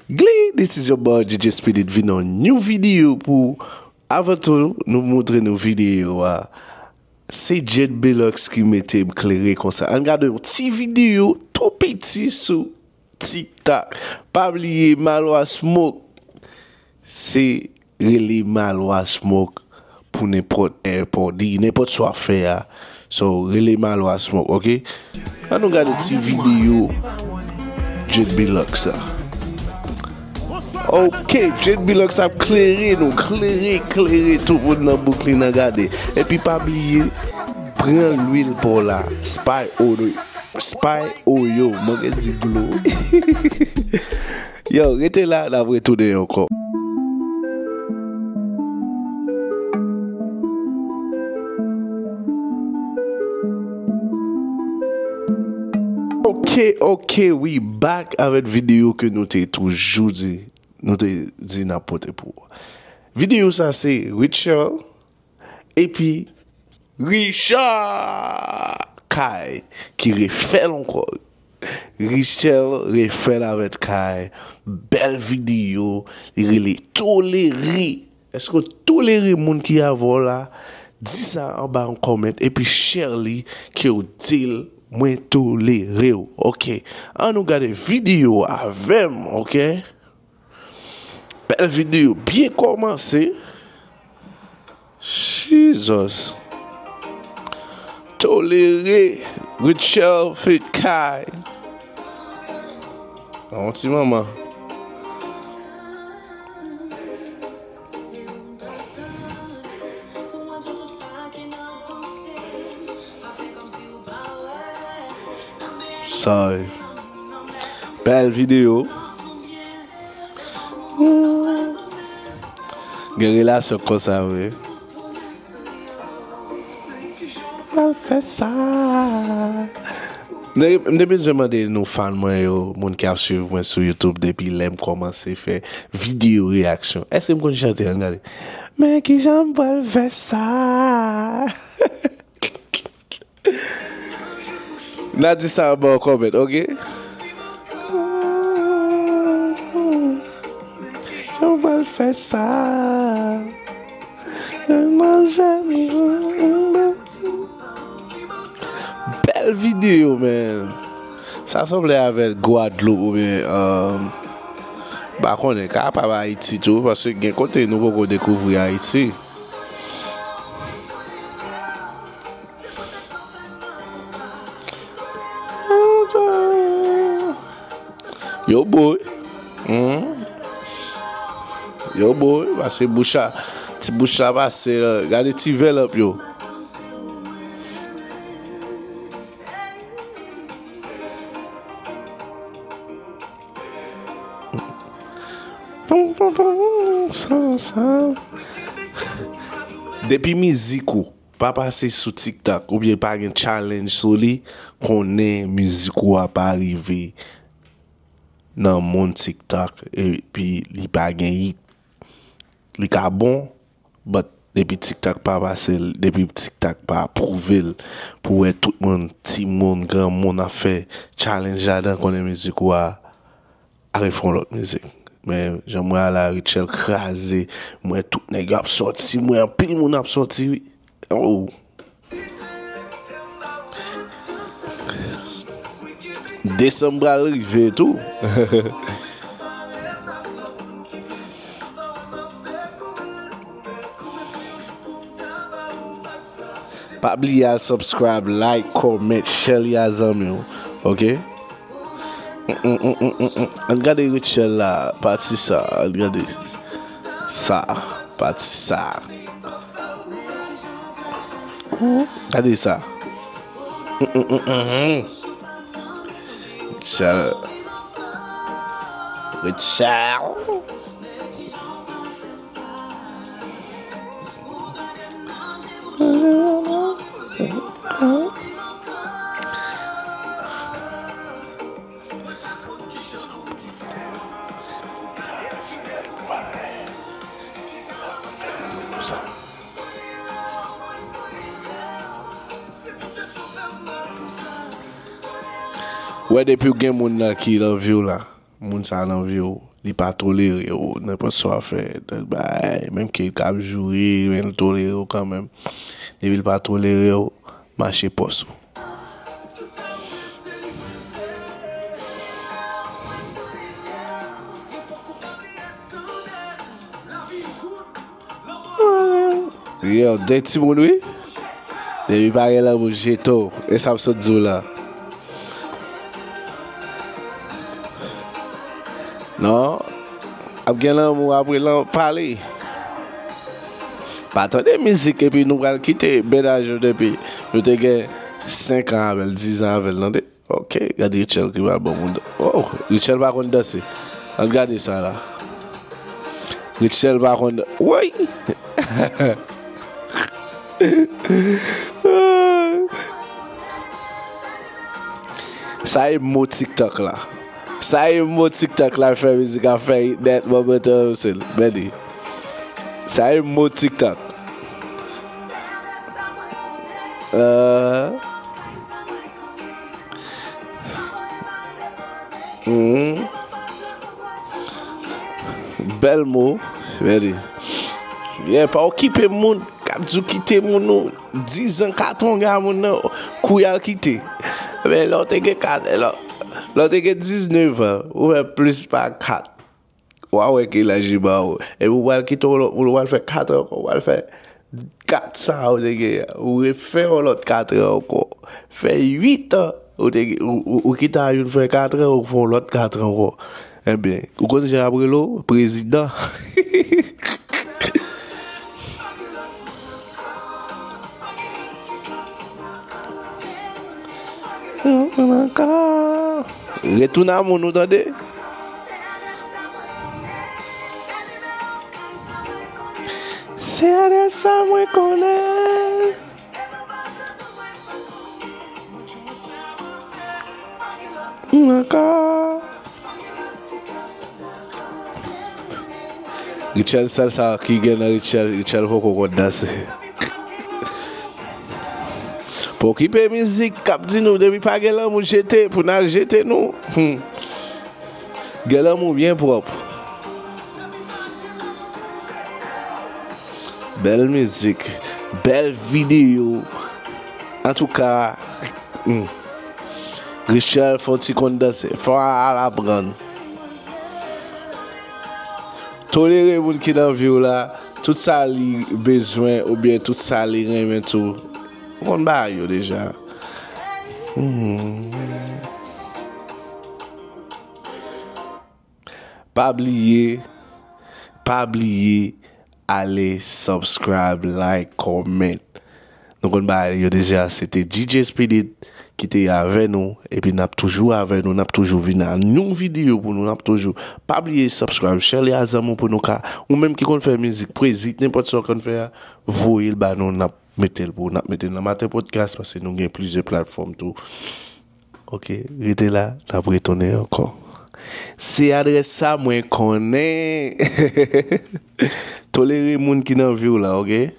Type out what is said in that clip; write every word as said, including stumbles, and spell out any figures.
Glee, this is your boy D J Spirit vin yon new video pou avan tou nou montre nou videyo a. Se Jed Belux ki mete m klere konsa. Ann gade yon ti videyo tou piti sou TikTok. Pa bliye Malwa Smoke. Se rele Malwa Smoke pou nenpòt, eh, pou di nenpòt sa w ap fè a. So, rele Malwa Smoke, ok? Ann nou gade ti videyo Jed Belux la. Ok, Jed Belux ap klere nou, klere, klere tout moun nan Brooklyn nan gade. Epi pa bliye, pran lwil pa w la, Spy Oil, Spy Oil, mwen gen di glo. Yo, rete la, n ap retounen ankò. Ok, ok, we back avèk videyo ke nou te toujou di, nou te di n ap pote pou ou. Videyo sa se Rutshelle epi Richard Kay ki refè l ankò. Rutshelle refè l avèk Kay. Bèl videyo. Li rele Tolere. Èske w tolere moun ki avè w la? Di sa anba yon comment epi share li ke w di l mwen tolere w. Ok. Ann nou gade videyo avè m, ok? Bèl videyo byen kòmanse. Jesus. Tolere Rutshelle feat Kay. Yon ti manman. Sorry. Bèl videyo. Gen relasyon konsa vre. Al fè sa. M te, m te bezwen mande nou fan mwen yo, moun ki ap swiv mwen sou YouTube depi lè m kòmanse fè videyo reyaksyon. Èske m konn chante? Ann gade. Men kijan m pral fè sa? N a di sa anba yon comment, ok? Jan m pral fè sa. Manje. Bèl videyo, man. Sa sanble avèk Gwadloup oubyen, um, pa konnen, kapab Ayiti tou, paske gen kote nou poko dekouvri Ayiti. Yo bo wi. Mhm. Yo bo wi, pase bouch la, ti bouch la pase la. Gade ti vèlòp yo. Pom, pom, pom, sa, sa. Depi mizik ou pa pase sou TikTok oubyen pa gen challenge sou li, konnen mizik ou a pa rive nan mond TikTok epi li pa gen hit. Li ka bon, but depi TikTok pa pase l, depi TikTok pa apwouve l, pou wè tout moun, timoun, granmoun ap fè challenge ladan, konnen mizik ou a, al fè yon lòt mizik. Men, jan m wè a la, Rutshelle kraze, m wè tout nèg yo ap sòti, m wè anpil moun ap sòti, wi. Oh. Desanm pral rive tou. Pa bliye al subscribe, like, comment, share li a zanmi w. Ok? Mm, mm, mm, mm, mm, mm. Ann gade Rutshelle la, pati sa, ann gade sa, pati sa. Gade sa. Mm, mm, mm, mm, mm. Rutshelle. Rutshelle. Wè depi w gen moun nan ki love you la. Moun sa nan vi w, li pa tolere w, nenpòt sa w ap fè, bay, menm ke l ka ap joure, men l tolere w kanmenm. Depi l pa tolere w, mache pòs ou. Yo, de timoun wi. Depi pa gen lanmou, jete w. E sa m sot di w la. Non. Ap gen lanmou apre lan pale. Pa tande mizik epi nou pral kite mennaj nou depi nou te gen senk an avè l, diz an avè l, tande. Ok, gade Rutshelle ki pral ban moun. Oh, Rutshelle pa konn danse. Ann gade sa la. Rutshelle pa konn. Woy! Sa e mo TikTok la. Sa e mo TikTok la fè mizik ap fè hit nèt, mwen mete w sou l. Benny. Sa e mo TikTok. Euh. Mhm. Bèl mo, Freddy. Yeah, pa okipe moun k ap di w kite moun ou diz an, kat an, gade moun nan kou y al kite. Men lè w te gen kat, lè, lè w te gen diznèf an, ou fè plis pa kat. W a wè ki laj li ba w. Epi w pral kite yon lòt moun, w pral fè kat an ankò, w pral fè kat sa a w te gen an. Ou refè yon lòt kat an ankò. Fè uit an, ou te gen, ou, ou, ou kite a youn fè kat an, ou fè yon lòt kat an ankò. Ebyen, ou konn jan y ap rele w? Prezidan. Retounen a moun, ou tande? Se adrès sa mwen konnen. Ankò. Rutshelle, sèl sa ki gen nan Rutshelle, Rutshelle poko konn danse. Pa okipe mizik k ap di nou depi pa gen lanmou jete pou n al jete nou. Hmm. Gen lanmou byen pwòp. Bèl mizik, bèl videyo. Antouka, hmm. Rutshelle fò ti konn danse, fò al aprann. Tolere moun ki nan vi w la, tout sa li bezwen oubyen tout sa li renmen tou. Ou konn bagay yo deja. Hmm. Pa bliye, pa bliye, ale subscribe, like, comment. Nou konn bagay yo deja, se te D J Speedy ki te avè nou, epi n ap toujou avè nou, n ap toujou vin a nou videyo pou nou, n ap toujou. Pa bliye subscribe, share li a zanmi w pou nou ka, ou menm ki konn fè mizik, pwezi, nenpòt sa w konn fè a, voye l ba nou, n ap mete l pou ou, n ap mete l nan Maten Podcast, paske nou gen plizyè platfòm tou. Ok, rete la, n ap retounen ankò. Se adrès sa mwen konnen. Tolere moun ki nan vi w la, ok?